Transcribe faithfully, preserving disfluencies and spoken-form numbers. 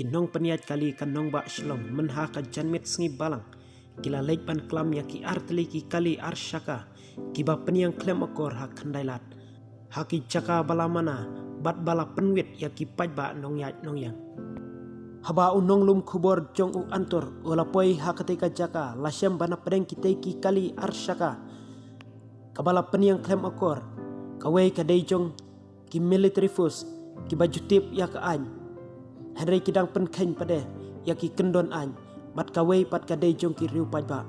Ki nongpynïaid kali ka nongbah Shillong mynha ka janmiet sngi Balang ki la leit ban klam ïa ki artylli ki kali arshaka kiba pynïeng khlem akor ha Khyndailad, ha ki jaka ba la mana bad ba la pynwit ïa ki paidbah nongïaid nongïeng. Haba u nonglum khubor jong u Antur u la poi ha katei ka jaka, la shem ban pdeng kitei ki kali arshaka kaba la pynïeng khlem akor. Kawei ka dei jong ki military force kiba ju tip ïa ka aiñ, hynrei ki dang pynkheiñ pat de ïa ki kyndon aiñ, bad kawei pat ka dei jong ki riew paidbah.